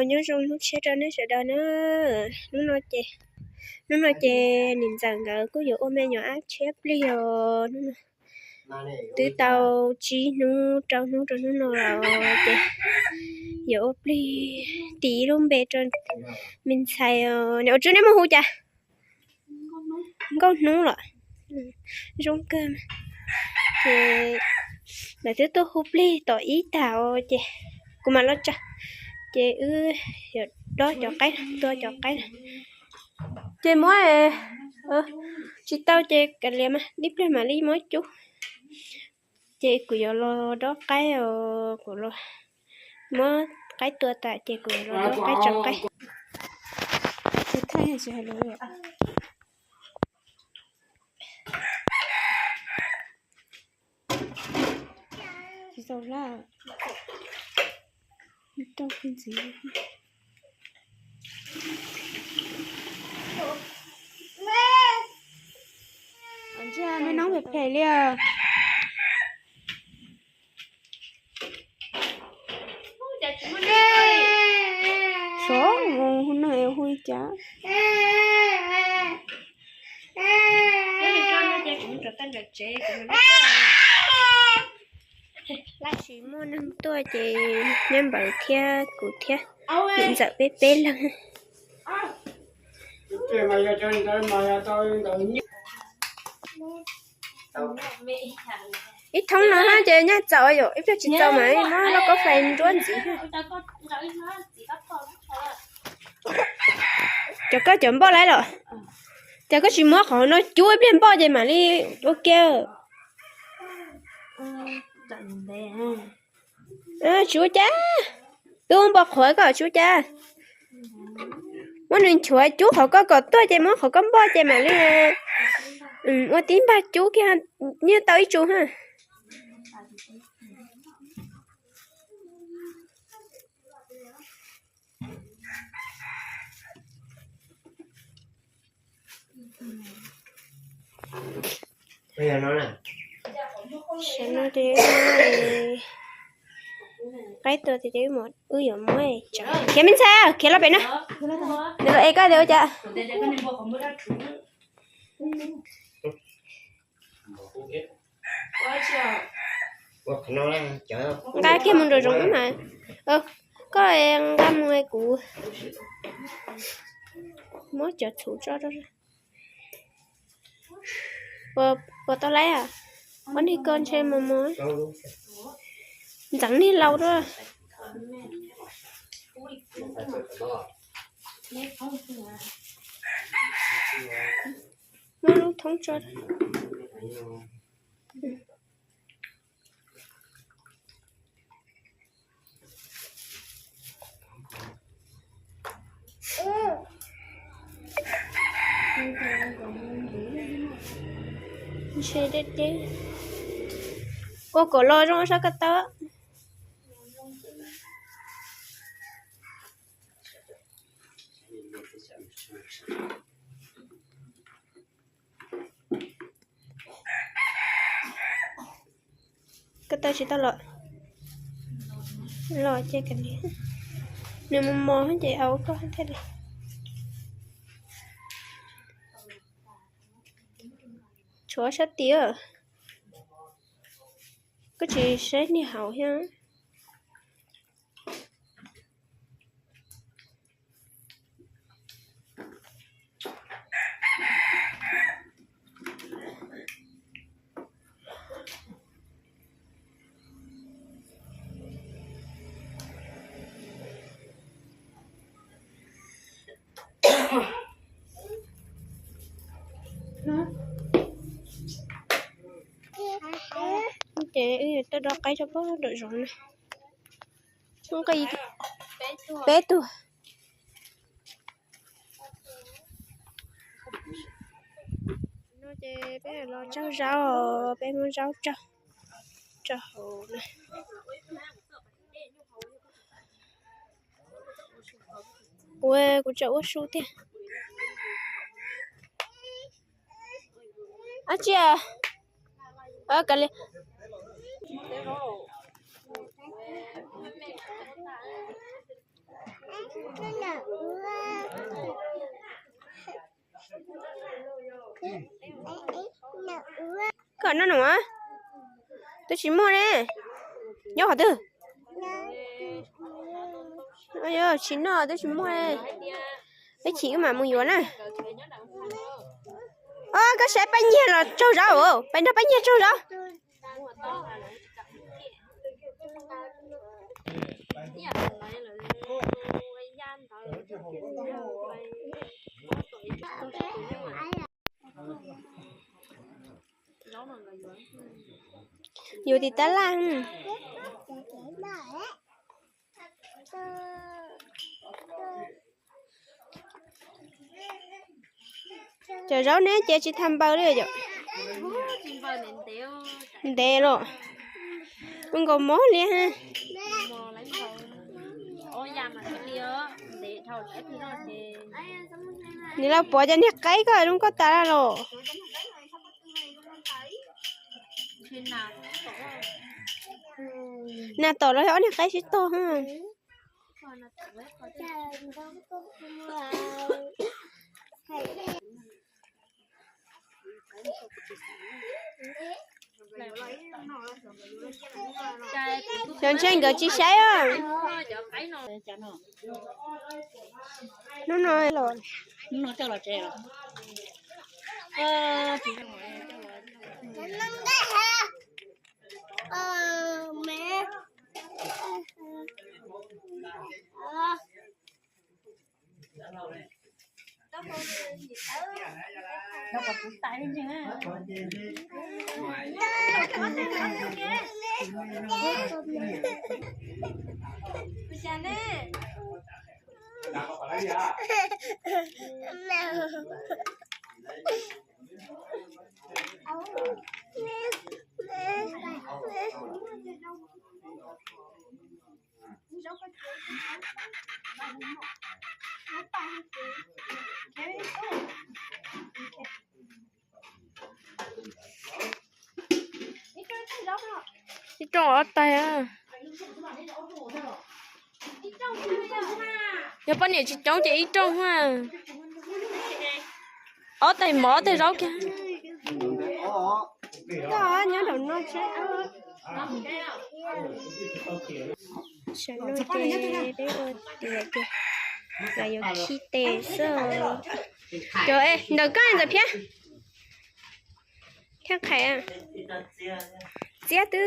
Nyob zoo hnub tshiab rau nej sawv daws na. Hnub no ces, hnub no ces niam ntxawm nkawd kuj yuav ua me nyuam ab tshiab plig os. Hnub no twb tau tsib hnub rau hnub rau hnub no los ces yuav ua plig, tis ib lub npe rau me ntxhais os. Niam ua tswb neb muaj hu cas? Nkauj Hnub los? Zoo kawg. Ces lawv twb tuaj hu plig tom ib tag os ces kuv mam los tso. Ces wb yuav dob cov qaib, tua cov qaib. Ces muab, tsis tau ces kav liam mas ib pliag mam li muab cub. Ces kuv yuav los dob qaib os, kuv los muab qaib tua tas ces kuv yuav los dob qaib tso qaib. Me noob phem phem li os. Sov mus hu no es hu li cas? Tab sis muaj neeg tuaj ces nyob npawg thiab kuv thiab niam ntxawm peb peb leeg. Ib thoob no ces nyaj txaus yom, ib pliag tsis txaus mas muab lauj kaub fais nruab ntxiv. Cov koj cov npoj lawm los? Ces koj tsis muab qhov no cub ib pliag npoj ces mam li ua ke. Tsis ua cas, twb npoj qhuav koj tsis ua cas. Muab nws nchuav cub qhov koj kom tuaj ces muab qhov koj npoj ces mam li ua tib npag cub kiag, nyiaj tau ib tsu ha. Sawv no ces qaib tua tias wb yuav muab, khiav me ntxhais, khiav los pem no. Nws los es koj tias ua cas? Nqa kiag mus nram zoov mas. Koj nqa mus kuv muab cov txhuv tso rau. Puas tau laib? Ob niag ko ntshe mos mos, ntxeev niag laus rau. Muab lub thoob tso. Ntshe deb deb. Ua kom los zoo sab ko taw. Ko taw tsis tau los, los ces kav liam, nws mos mos ces au koj thiaj li. Tshuav sab tim, koj tsis saib niag hauv thiab. Ces wb yuav tuaj dob qaib rau pog nram zoov na. Peb tug. No ces peb los tsaug zaub, peb muab zaub tsaug rau hauv na. Kuv, kuv tseem ua su thiab. Ab tsi, kav liam. Koj noj nua? Twb tsis muaj ne. Nyob qhov twg? Tsis noj twb tsis muaj. Peb chim wb mam mus yuav na. Koj saib Paj Nyiag los tsaug zog, peb nrog Paj Nyiag tsaug zog. Yuav tim tab laj. Cov zaub neb cia tsis tau npaws li yom. Ntev los. Ua nkaus mob li. Nws los pov cov niag qaib koj zoo nkauj tas los. Nas tom los ob niag qaib sib tog. Cov ntshe nkawd tsis saib os. Hnub no los. Ib rooj ob taig. Yog poj niam tsis coob ces ib rooj. Ob taig mov ob taig zaub kiag. Koj nyob nraum no tsev. Sawv no ces peb ua tiav ces los yuav khib tes xwb. Cov ntawm koj ntawm phiab. Khab qhais, txiab twb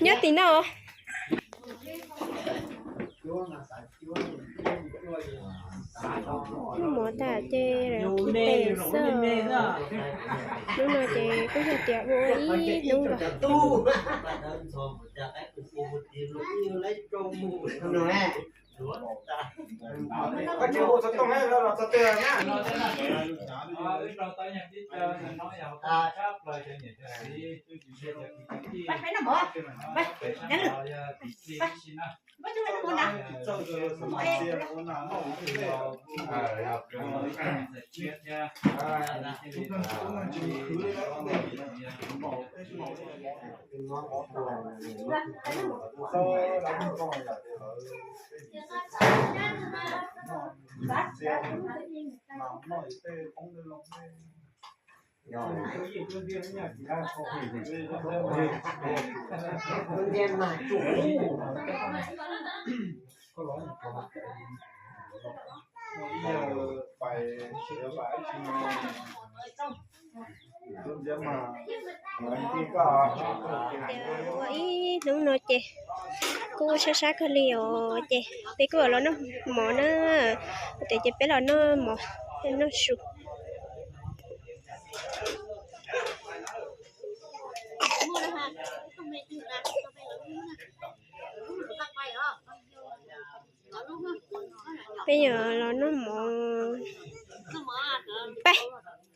nyob tim no. Noj mov tas ces los yuav khib tes xwb. Hnub no ces kuj yog tias ua ib hnub nkaus. Ua ib hnub no ces kuj sab sab kawg li os, ces peb kuj los noj mov na. Ua tiav ces peb los noj mov, noj su. Peb yuav los noj mov. Peb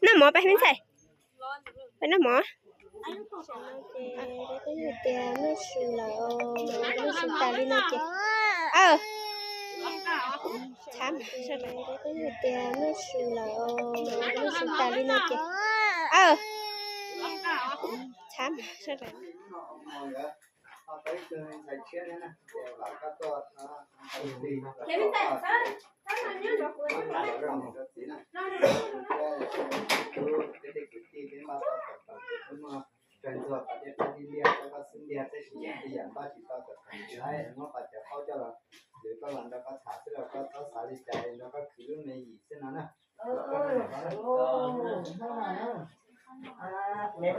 noj mov, peb me ntxhais. Peb noj mov. Ces peb twb yog tias noj su lawm, noj su tas li no ces, aw, peb twb yog tias noj su lawm, noj su tas li no ces, aw, txhav. Ho tau ib tug ntxhais tshiab thiab na, ces vam koj tuaj, txiv na. Tej kwv tij peb npaj tau kom tau, muaj raws ntxuag kom tej qab tij liaj rau koj xub ntiag, tab sis yam twg yam npaj tsis tau kom txhob ntshai, muab pas cov qaub coj los, lwm koj los nrog koj tham xwb los koj txhob xav li cas, nrog koj khwv lub me yim xwb no na. Neb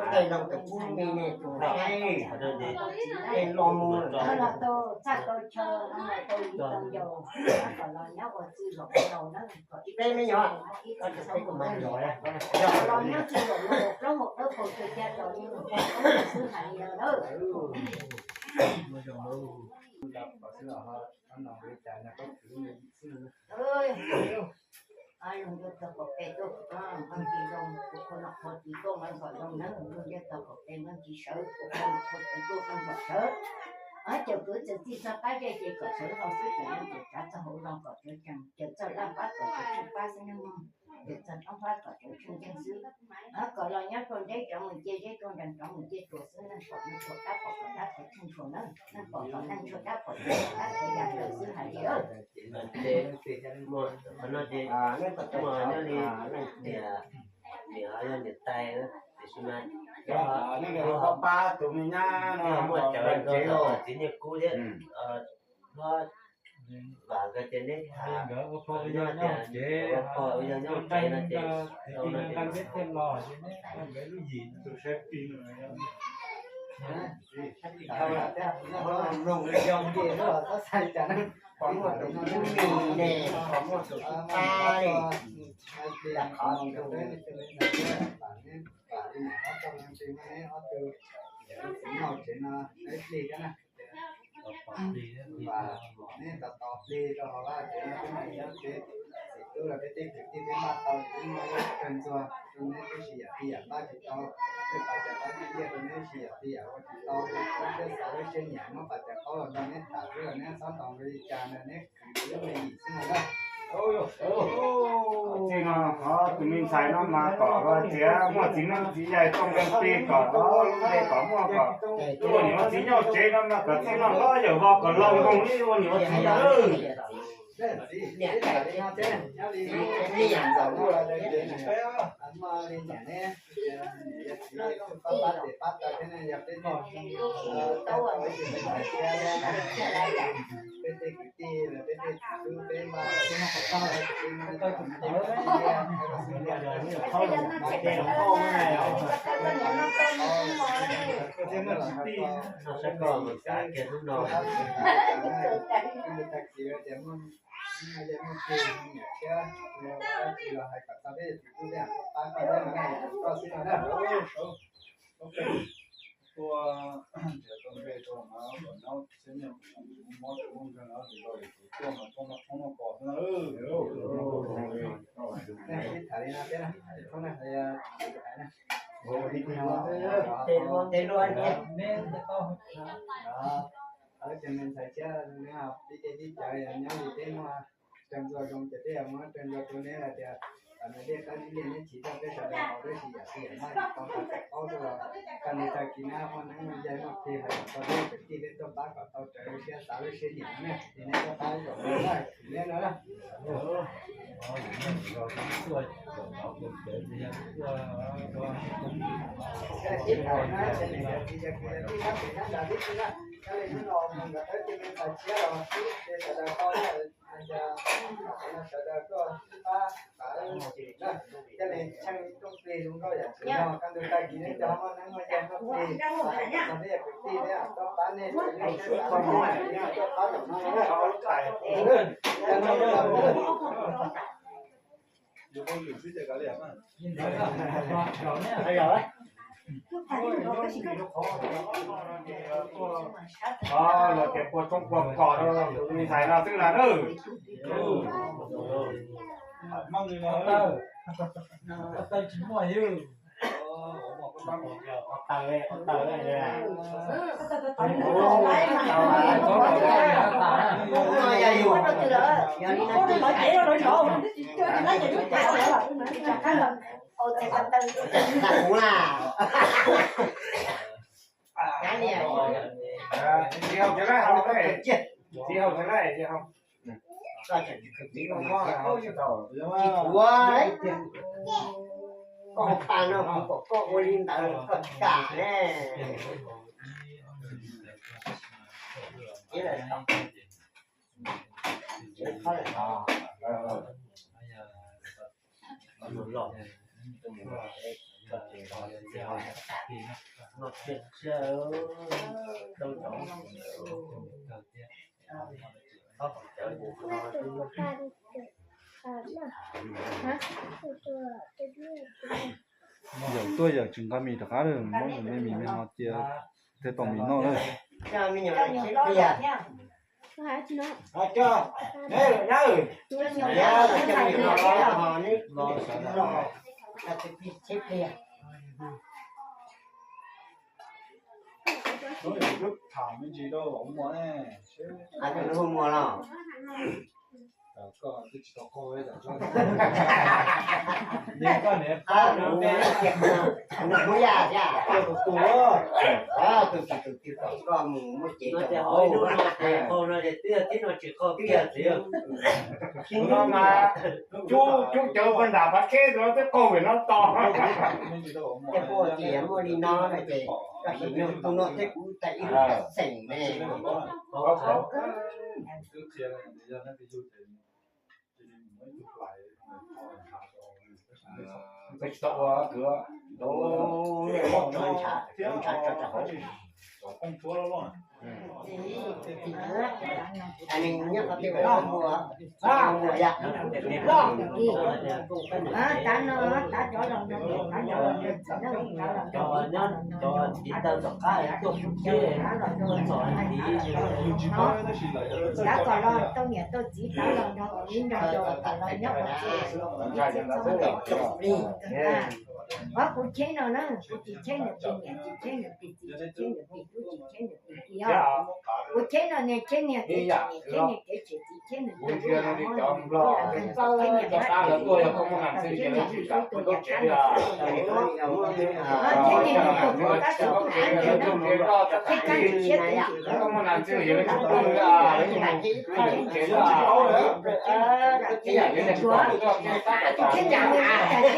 tus pub me ne tus saib, es los mus los tau txaj tau chaw, los tau yim tau yaus, kom los nyob ua txwj laus laus na, kom ib peb me nyuam, kom tsis tau tus mas los los nyob txwj laus laus, plaub hau dawb paug txwj caj los li xwb hais li no na. Ab, luag ntiaj tog qaum pem tuaj, Npawg Tis zoo, kuv qhua nom qhua txiv tuaj mas kom zoo nawb, luag ntiaj tog qaum pem Npawg Tis sawv, kuv qhua nom qhua txiv tuaj mas kom sawv. Ab, cawm kwv txawm txij txog qab zej ces kom sawv hlo xwb, cawm yeej cawm tsav txog hauv zos kom sawv tsees, cawm txog laj fab kom sawv tsheej fab xwb nawb mog, cawm txog roob fab kom sawv tsheej ntseeg xwb. Ab, kom los nyob rau deb rov mus cia zeb, rau nrees rov mus cia tuas xwb, neeg pom neeg tshuav dab pom kom dab tshuav tsheej tshuav nawb, neeg pom kom neeg tshuav dab pom tsheej tshuav dab tshuav yam ntawd xwb hais tias. Qhov no ces muaj nyob li leej niam, niam yog niam tais, tiam sis mas pab tus me nyab no muaj cawv rau txiv Nyiaj Kub thiab, hlob Vam nkawd ces neb tham, nkawd ua pog ua yawg nyob hauv tsev no ces, mloog zoo li yog ces pom muaj tus me ne, pom muaj tus tub pab li, qhov tus Vam, neb tau tau plig rau hauv vaj tsev no, peb txiv tub los peb tej kwv tij peb npaj tau ib muaj ib kawg ntxuag rau neb tib si yam tij yam npaj tsis tau, tej pas cov qaub ntiaj rau neb tib si yam tij yam ua tsis tau, lub siab xav lub siab nyiam muab pas cov qaub los nrog neb tham xwb los neb txhob ntaus nqi li cas ntawd neb khwv lub me yim xwb no na. Txij no qhov tus me ntxhais no mas kom tias muaj txiv neeb txiv yaig tuaj nqee plig kom lub npe kom muaj kom ua niam ua txiv nyob tsev no mas kom txij no hlob yawm vos kom laus nkoos li ua niam ua txiv ntag. Peb tej kwv tij, peb tej txiv tub, peb npaj, peb npaj, saib koj mus xav kiag hnub no. Ib ce me ntxhais thiab, peb tej teb chaws nyob li peb muaj raws ntxuag zoo ces peb yuav muab raws ntxuag rau neb hais tias, nws liaj qab zib liaj neb tsis coj peb sawv daws haus, tab sis yam tij yam npaj tsis tau, tau txais paub tuaj los tag nrho tag kis na muaj neeb muaj yaig muaj plig hais kom tau peb kwv tij peb tuaj pab kom tau raws lub siab xav lub siab nyiam na, ces neb tuaj pab ib zaug neb no na. Sib tham na, ces niam cov txiv cov kwv cov tij pab pem nab nrad tib si na, thiaj li hnub no mus nkawd tau ib ce me ntxhais tshiab los ces sawv daws tau na, sawv daws tuaj pab pab na, thiaj li tsheej rooj plig zoo nkauj yam tsis yog kaj ntug tag kis neb cov muaj neeb muaj yaig muaj plig, txog peb yog kwv tij peb tuaj pab nej, tuaj pab tom no na. Los ces pua tshoob pua kos rau tus me ntxhais no xwb na. Tsis hau cov laib hau, tsis hau cov laib, tsis hau. Tsis ua, koj hu pa no kuv kom koj ua li ntawd koj tsis kam ne. Yawm tuaj yawm tsis nqa mis rov qab lawm, muab me mis me no cia thiaj tau mis noj lawm. Tham me ntsis rau ua muag ne. Ua muag los. Tus no mas cub cawv pag nram Phav Kheb tus no twb qaug pem no tos. Tej poj tias muaj li no no ces koj sim nyog tus no thiab kuv tas ib lub xeem ne. Tsis tau ua kws ntshav ntshav tso rau hauv. Tav no tav cov los no, tav no los no, txiv no tav los no, cov txiv taw tom qab tuaj xub tsheb, txom txiv, tav kom los tau niam tau txiv tav los no, ib nrog rau kom los nyob ua ke, ib txhiab txhob mus ua plig. Kuv cheb no na, kuv tsis cheb nws tus niam, tsis cheb nws tus txiv, tsis cheb nws tus tub, tsis cheb nws tus tij os. Kuv cheb no niag cheb niag kev tsis niam, cheb niag kev tsis txiv, cheb nws tus tub niam, cheb niag tus tub tus yam qab nws tsis tau, cheb niag nws tus tub tab sis kuv av ntshe no, cheb kab nws siab tus txiv, cheb nws tus tub, cheb nws tus tub, cheb nws tus tub, cheb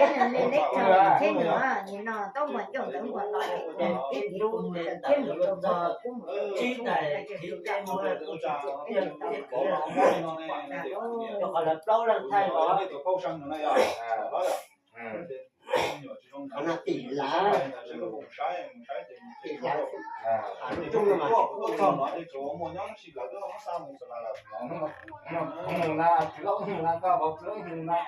nws me leej tsa, cheb nws nim no tau npua ncauj ntawd npua no, ib tis tus mus tawm thiab mus rau npua kub mus rau tshoob, rau qhov lawv plaub leej thaij los. Qhov no tim lawv, tim lawv, lub rooj no mas.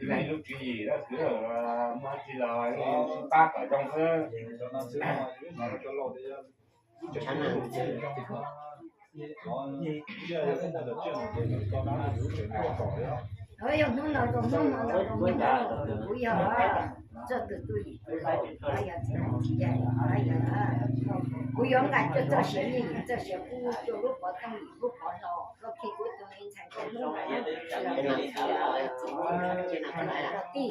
Ib lub tswv yim dab tsi los pab kom zoo xwb. Yog hnub no rau hnub no rau hnub no, kuv yog txoj kwv tij, yog txiv neej txiv yaig, kuv yuav nqa cuaj txoj sia nyiaj, txoj sia kub, cuaj lub pov tooj, yim lub pov hlau, koj khi kuv tus me ntxhais nkauj hnub no, tij,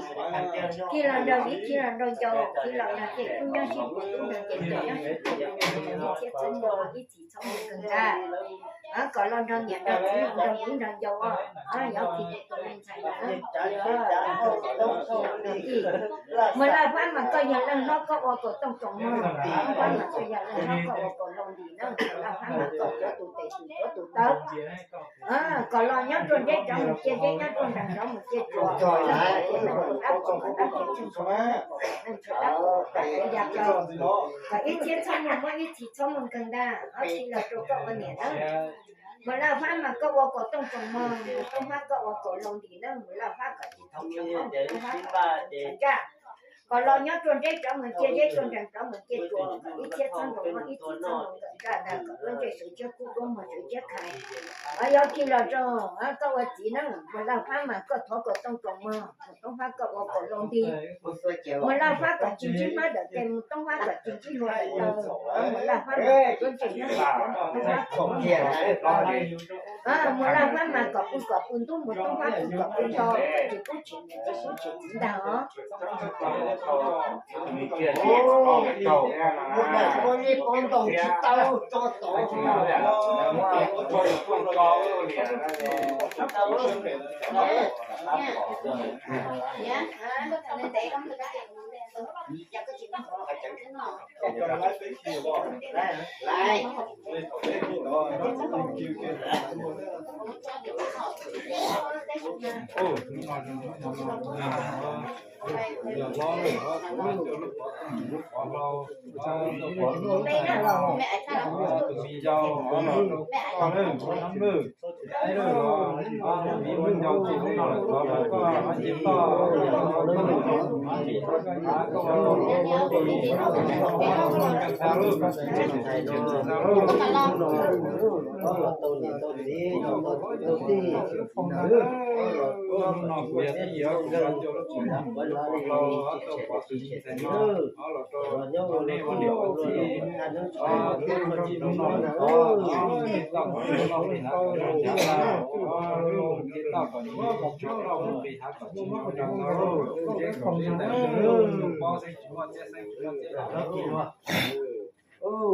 khi los nrog viv, khi los nrog ncaus, khi los nrog ces kuj nyob sib puas tub nrog ces nrog nyob sib puas, ib txhiab txhob mus, ib txhis txhob mus kawg nqa. Kom los nrog niam nrog txiv, nrog viv nrog ncaus, yog khi kuv tus me ntxhais no, mus lawm fab mas koj yog leej hlob koj ua kaum tooj tsoom mog, fab mas koj yog leej hlob koj ua kaum loo nti na, mus lawm fab mas koj tuav tus tes tus tuav tus taw. Kom los nyob ruaj nreb rov mus cia zeb, nyob ruaj nrees rov mus cia tsuas, tab kom tab kom kom ib txhiab txhob mus, muab ib txhis txhob mus kawg ntag, ob txhis los rau koj ua niam na. Mus lawm fab mas koj ua kaum tooj tsoom mog, mus tooj fab koj ua kaum loo nti na, mus lawm fab kom tsis tau tshav, mus tooj fab kom tsis tau tshav ntsaj. Kom los nyob ruaj nreb rov mus cia zeb, ruaj nrees rov mus cia tsuas, kom ib txhiab txhob nroo mog, ib txhis txhob mus kawm ntsaj ntag, kom duab ntsej sawv tshiab kub, duab muag sawv tshiab khais. Yog khi los rau koj ua txiv na, mus lawm fab mas koj thov kaum tooj tsoom mog, mus tooj fab koj ua kaum loo nti. Mus lawm fab kom tsis ntsib hmab dawm tes, mus tooj fab kom tsis ntsib hlua dawm taw, mus lawm fab mas kom duab ntsej sawv tshiab kub, duab muag sawv tshiab khais. Mus laj fab mas kom pw kom pw ntub, mus tub fab pw kom pw nto, tsis kub tsis niam tsis kub tsis txiv ntag os.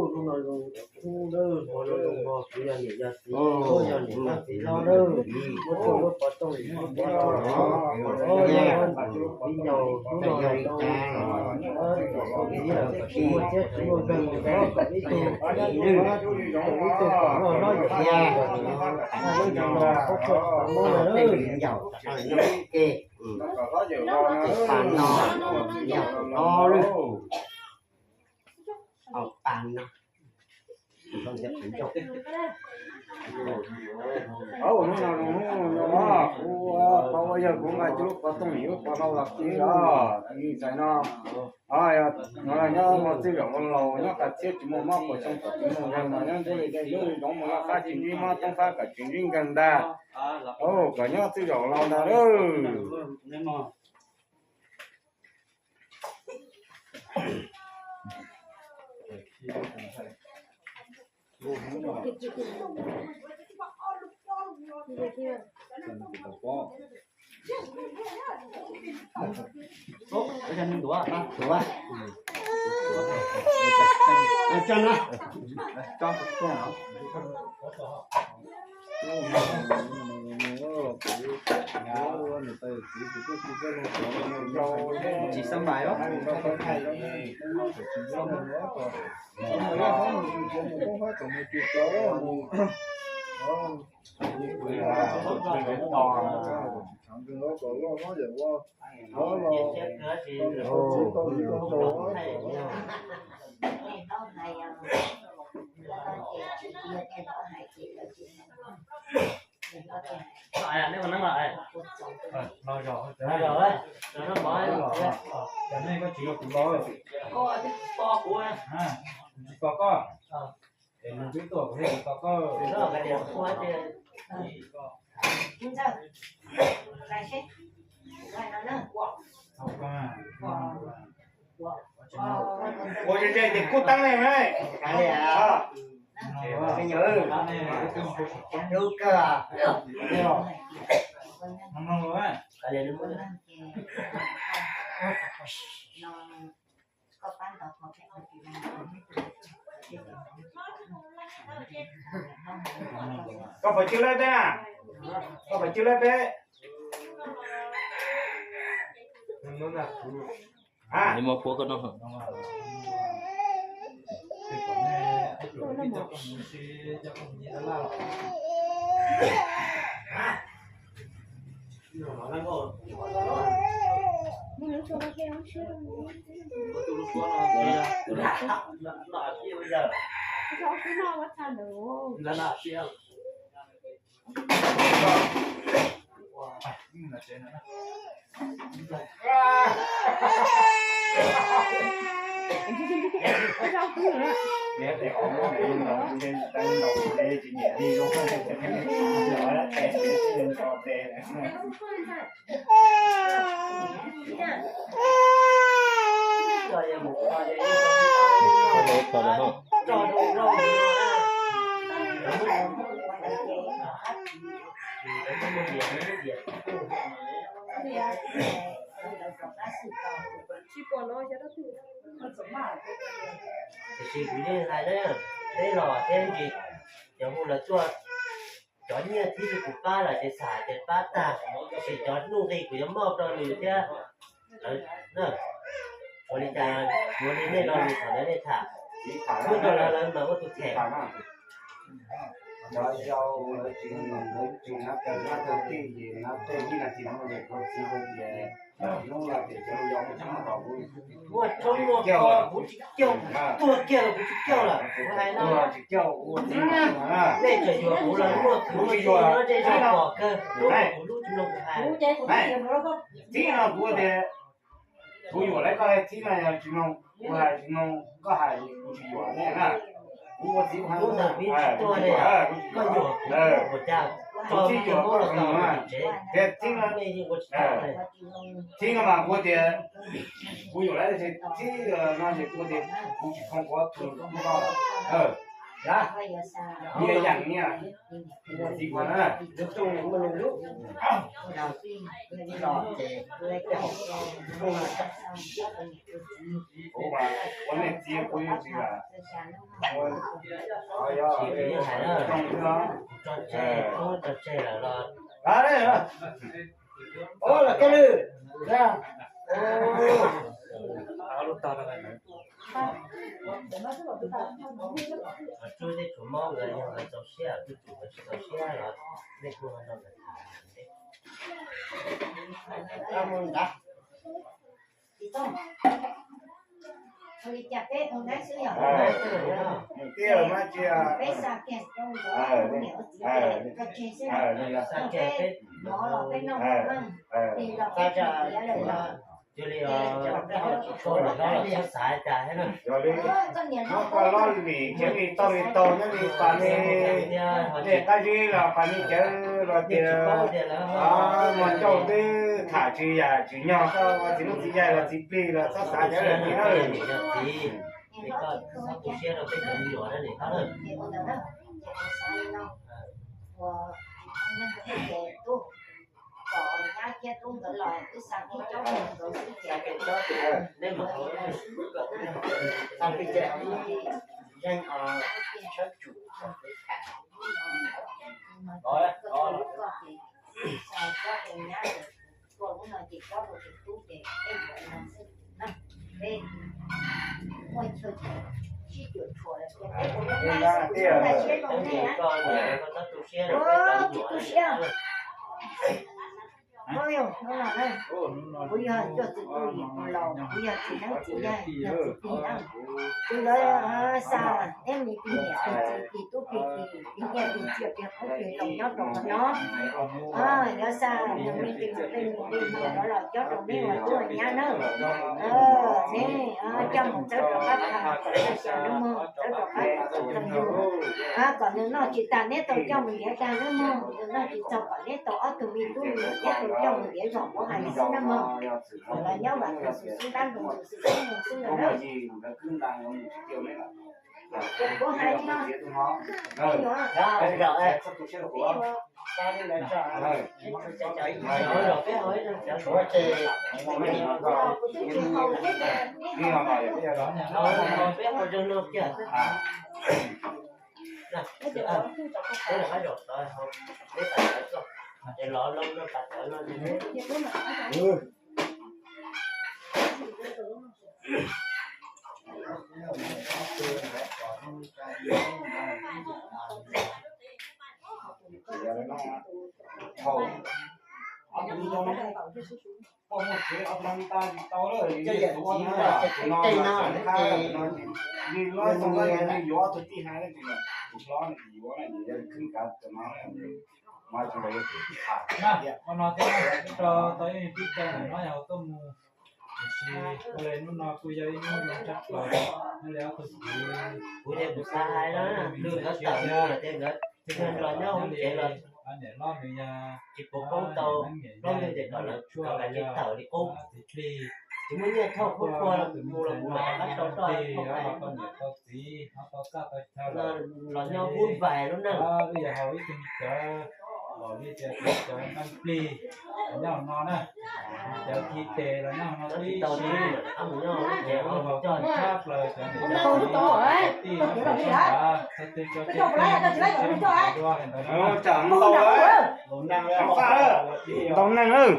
Hnub no zoo hnub dawb, hmo no zoo hmo, kuv yog niam yog txiv, kuv yog niam yog txiv hlob lawm, muab tshuaj muab pov tooj lim muab pov los, ib ncaus hnub no zoo, tsis muaj txiab tsis muaj nkeeg, kom ib tug, ib tug kom loj hlob yawm yau, lub ntsej muag qhuab qhuaj tsis tau mob na. Ces pas no yog no lwm, pas no. Kuv, kuv yog kuv nqa cov lub pov tooj lim lub pov hlau los txiv os, ntxhais no. No nyob hmo txwj zaum laus nyob qas txhiab tsis muaj mob, puas xyoo kom tsis muaj nkeeg, mas nyob ntuj li tej hnub li zoov mus laj fab tsis ntsib mob, toob fab kom tsis ntsib nkeeg ntag. Kom nyob txwj zaum laus ntag lauj. Tsis xab mais os. Tsis tos koj. Es nws twb tuaj kuv thiaj tsis tos koj. Ua ze ze ces kuj teeb ne. Lub kawg. Koj puas cwj laib peb na? Koj puas cwj laib peb? Muab puab koj noj. Tiam sis kuv yeej hais na, peb los thiab ces cov hu lawv tuaj, cov nyiaj thiab kuv pab lawm ces xam ces pab tag, tiam sis cov nuj nqi kuv yuav muab rau nws thiab. Ua li cas, ua li nej los nws thaum ntawd nej tham, muab rau lawv, lawv mas ua tus them. Cov yau lawv tsis, lawv tsis nab, nab tau tij ces nab tej ib nas this no ces koj txiv hu tias hnub no ces cov yau muaj tshoob muaj kos kuv tsis caug, tuag kiag los kuv tsis caug lawm, kuv hais no. Tsis caug ua txiv, nej tseem yuav kuv los muaj kuv tsis yuav, no ces yog pom kawg, lub kuv lub tsis mloog kuv hais. Txiv no kuv tias kuv yuam lawv, koj txiv no yog tsis mloog, kuv hais tsis mloog, koj hais kuv tsis yuam nej na. Kuv ua txiv kuv hais, kuv tsis yuam, koj yuam kuv ua cas, kuv tsis yuam koj tsev, tias txiv no, txiv no mas kuv tias kuv yuam lawv, txiv no ces kuv tias kuv tsis thooj kuv tus koj. Nyias yam nyias, kuv ua txiv kuv na. Kuv mas ua nej txiv kuv yeej tsis lam, kuv yeej hais na, tso tseg, tso tseg lawm los. Ua los koj lwm. Tsuas tej tsuas mob nkawd yog nkawd txaus siab, kuj tsum nkawd tsis txaus siab los nej kuj ho nrog nkawd tham. Ua li cas peb ua neeb xwb yog? Tiag mas tsis, peb xa kiag rau nkawd, koj tseg xwb, peb mov los peb noj maj, ris los peb tsis tiav lawm los. Yog li, tsis tshua los no los txhob xav cas thiab na. Yog li, nyob koj lob lim cheeb li tau li tau nyob li pas li, nej qab zib los pas li cawv los tias, mas ncauj twb tham tsis yam tsis nyog, koj ua txiv neeb txiv yaig los txiv plig los txhob xav cawv li na. Kom nyab thiab tub nkawd los wb xa peb cob rau nkawd xwb ces, xa cob rau nyab, koj lub no ces cob rau tus tub ces peb yuav no xwb na. Peb muaj chaw sib cuam tshuam lawm ces peb ua lub neej xwb, siab rau nej na. Tsis tu siab. Kuv yog coj txiv tub yim tus laus, kuv yog txiv neeb txiv yaig, yog txiv plig na. Kuv yuav xa peb me plig niam plig txiv plig tub plig ki plig nyiaj plig txiaj plig qoob plig loo nyob rau qhov no. Yuav xa nws me ntsis mus tej nws li no rov los cob rau neb ua tub ua nyab na. Neb coj mus txawb rov qab tham kom txawj xyaw lub mog, txawb rov qab tham txog yus, kom nws noj tsis tas neb tau coj mus ntiav dag lub mog, nws noj tsis txaus kom neb tau ob tug me tub me nyuam neb tau coj mus ntiav zog, kuv hais li xwb na mog. Kom los nyob vam khwv xwm sib ntab nkoos xwm xwb xwb ntawd na. Kuv hais li no, me nyuam, peb ua, peb ua, tshuav ces kuv twb tsis haus thiab ces neb, peb ua zoo no kiag. Koj muaj tsev ob tag tsis tau lawm, tej no, tej no, li lob xoo lawm, yuav ob tug tij hais, tus hlob no tsis yuav, yog khwb kav tus no, mas tsis los yuav tus tij hais. Ua no thiab, rau tau ib me pib caug ntawm no yog tuaj mus, tiam sis ua li hnub no kuj yog ib hnub zoo tshaj plaws, nyob li ob tug kwv. Kuv ces kuv xav hais na, nws nkawd tawm mus lawm ces nkawd tsis yog los nyob hauv tsev los niam loj nws yog tsis pub poob tau, plaub ntug ces kom lawv tshuaj los yog tawm li qub. Txiv plig, tsis muaj nyiaj thauj qhub qhua los mus los kuv mam rov qab tau roj thauj pais. Los nyob vub vais lub neej. Wb yog haus ib tug me cawv, Los li tias cov neeg plig los nyob hauv no na, cov thib tes los nyob hauv no tib si, cov hauv tshab plaws cov niam tij txhua tus cov tsis tau dua ntawd na. Ntau neeg.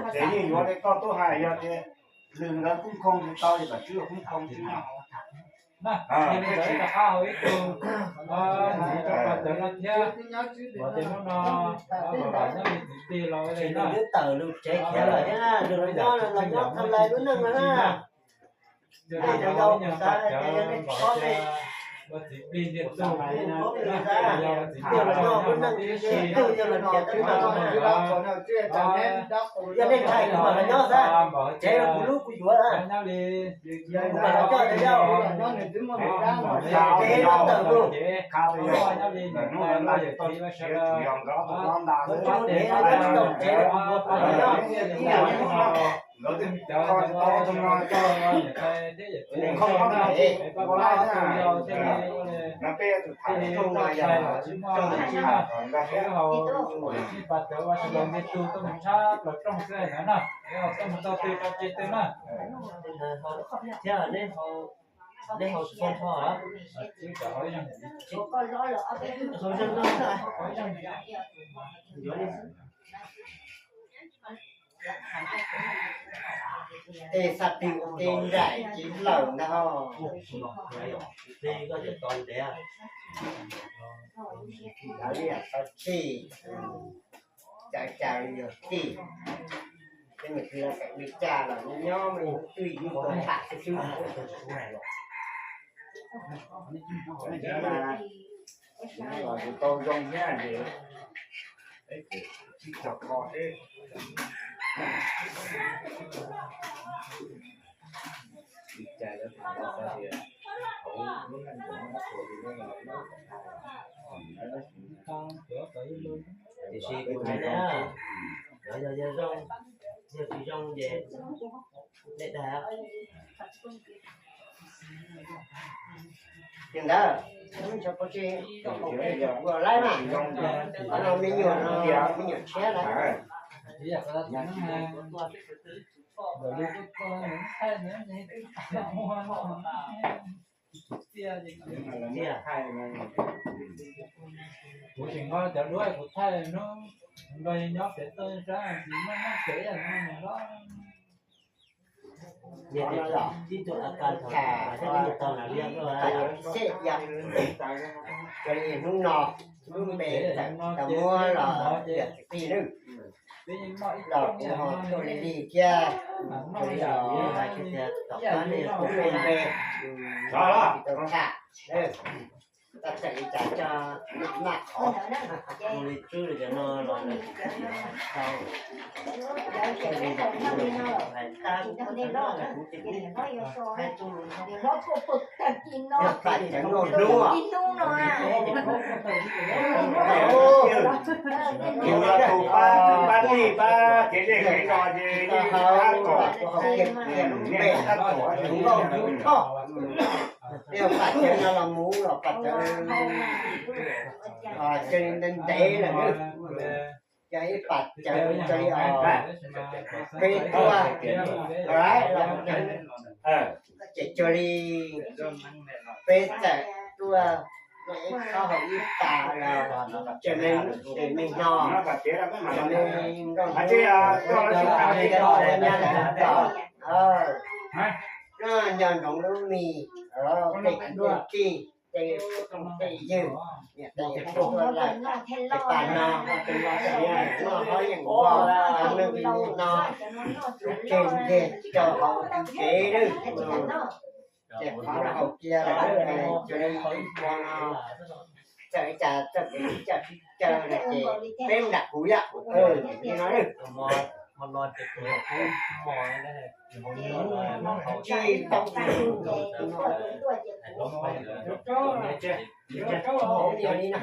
Ces yeej yuav li koj tuaj hais yog tias lwm ntawd kub nkoo tsis tau li kom tswb kub nkoo xwb. Yog li ntawd rov qab hauv ib tug, rau cov no thiab, ces hnub no nyob li txiv plig los li na, twb tawm lus tsev khiav lawm thiab, los nyob los nyob thaj lawv lub neej no na. Yog li ntawd ib nyuag pab cawv npaum cas ua txiv plig ntiag tug, yog ua txiv plig los nyob hauv no tib si, yog nej ntshai kuv mam los nyob xwb, tsev los kuv lub kuv yuav, nyob li kuv mam los coj cov yau, ces los tawm mus. Nyob li niam tais los yawm txiv los sawv daws, kuv lub neej tsis tau tsev los kuv yuav pab nyob. Cov niam tais thiab yawm txiv, pab pab tus yau thiaj li, thiaj li txhais los tsis muaj tsis na. Wb haus ib pas cawv ua sawv daws ntiag tug tuaj mus tshab plaws rooj xwb ntawd na, wb haus tuaj mus tau twg rau tsev twg na. Thiab nej haus txhua nrho, haus zeeg no, yuav li xwb. Tej xav plig ua tej nraim ces lawm ntag. Plig koj cov tau ntev, tau txij, cav cas li yog txij, tej me kwv tij li cas los nyob me twj ywm tau tham xwb xwb. Los yus tau zoo thiab ces sib cog kho seb li cas lawv tham los hais tias hauv lub neej ntawd ua li no, tiam sis kuv hais na, yog yog zoo, yog tsis zoo ces nej dag. Li ntawd, ua laib mas, qhov no me nyuam no, me nyuam tshiab lawm. Kuv tseem nqa cov duab kuv thaij hnub nrog nyob pem toj sab tsis muaj neeg pem no los. Ib tug a kas thaum tau na liab xej yog, hnub no lub npe tau muab los yog txiv plig lwm los kuv ho tuaj li li thiab, li los hais tias tom qab nej kuv lub npe tsis tau tham, tab txawm li cas coj maj qhov mus li tswb li cov no los lawm tsis tau, hais tag kuv ces kuv hais txog yog pam cawv nkauj hnub, tus no tus pab kwv pab tij pab kev zej kev zos ces yeej tab tom, yeej tab tom tus nkauj tus choj. Yog pam cawv no los mus los pam cawv cia li ntev ntev lawm, yog ib pam cawv cia li os, peb tuaj los ces cia li peb txawm tuaj ib qho hauv ib pas los ces me tes me no ces me nkauj hnub cia li ua nyab tom nyob nco ntsoov lub mis, tej kwv tej tij, tej phooj tej ywg, niam tais tuaj lawm, ces pas no noj qab yeem vog, neeg li no, lub tseg ntiag rau hauv tsev lawm, ces qhov no haus kiag lawm, cia li ib qho no txawm li cas txoj kev sib coj sib caw no ces peb nram kuv yom, li no. Tsis tau li no.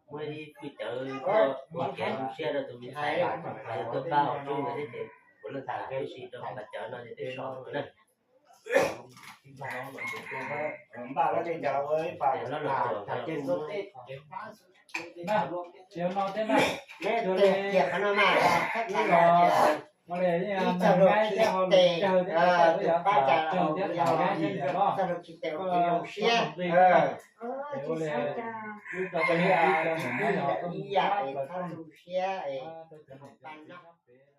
Muaj ib pwj cawv ua kev zoo siab rau tus me ntxhais, tuaj pab ua phooj ywg thiab ces kuv leej txhais tib si rau paj cawv no ces peb so na. Npaj lub tsev cawv ua ib pab, lub los ua li ib txog lub khib tes, tus pab cas ib txog lub khib tes ua kev zoo siab, ib yam es txhob tu siab es pab noj.